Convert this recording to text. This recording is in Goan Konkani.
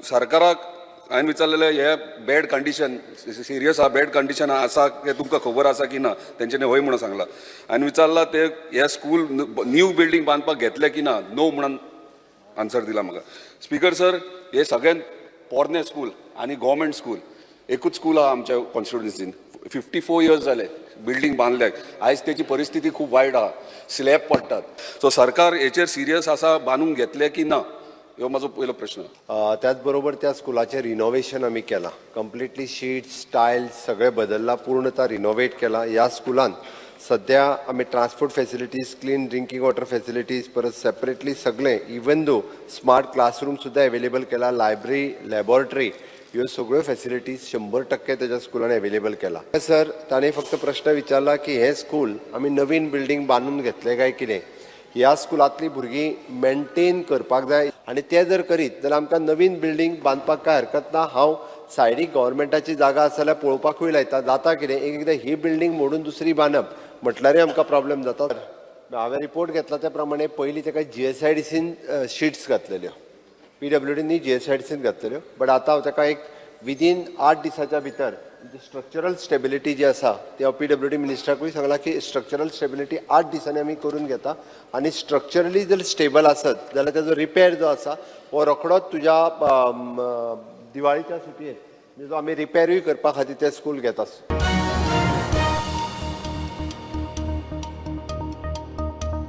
सरकाराक हांवें विचारलेलें, हे बॅड कंडिशन सिरियस आहा, बॅड कंडिशन आसा तें तुमकां खबर आसा की ना? तेंच्यांनी हय म्हणून सांगलां. हांवें विचारलां, ते हे स्कूल न्यू बिल्डींग बांदपाक घेतले की ना? नो म्हणून आन्सर दिला म्हाका. स्पीकर सर, हे सगळ्यात पोरणे स्कूल आनी गव्हर्मेंट स्कूल, एकूच स्कूल आहा आमच्या कॉन्स्टिट्युन्सीन. 54 इयर्स जाले बिल्डींग बांदल्याक. आयज तेची परिस्थिती खूब वायट आहा, स्लॅब पडटात. सो सरकार हेचेर सिरियस आसा, बांदूंक घेतले की ना, ह्यो म्हाजो पयलो प्रश्न. त्याचबरोबर त्या स्कुलाचें रिनोवेशन आमी केलां. कंप्लिटली शिट्स, टायल्स सगळें बदललां, पूर्णता रिनोवेट केलां. ह्या स्कुलान सद्या आमी transport facilities, clean drinking water facilities, परत सेपरेटली सगळें, इवन दो स्मार्ट क्लासरूम सुद्दां अवेलेबल केला, लायब्ररी, लॅबोरेटरी, ह्यो सगळ्यो फॅसिलिटीज 100% तेज्या स्कुलान अवेलेबल केला. सर, ताणें फक्त प्रश्न विचारला की हें स्कूल आमी नवीन बिल्डींग बांदून घेतलें काय कितें? ह्या स्कुलांतलीं भुरगीं मेंटेन करपाक जाय आनी ते जर करीत जाल्यार आमकां नवीन बिल्डींग बांदपाक कांय हरकत ना. हांव सायडीक गव्हर्मेंटाची जागा आसा जाल्यार पळोवपाकूय लायता. जाता कितें, एक एकदां ही बिल्डींग मोडून दुसरी बांदप म्हटल्यारूय आमकां प्रॉब्लेम जाता. हांवें रिपोर्ट घेतला त्या प्रमाणे पयलीं ताका जीएसआयडीसीन शिट्स घातलेल्यो, पीडब्ल्यूडीनी जीएसआयडीसीन घातलेल्यो, बट आतां हांव ताका एक विदीन 8 दिसाच्या भितर स्ट्रक्चरल स्टेबिलिटी जी आसा ती हांव पीडब्ल्यूडी मिनिस्टराकूय सांगलां की स्ट्रक्चरल स्टेबिलिटी 8 दिसांनी आमी करून घेता आनी स्ट्रक्चरली जर स्टेबल आसत जाल्यार तेजो रिपेर जो आसा हो रोखडोच तुज्या दिवाळीच्या सुटयेत जो आमी रिपेरूय करपा खातीर ते स्कूल घेता.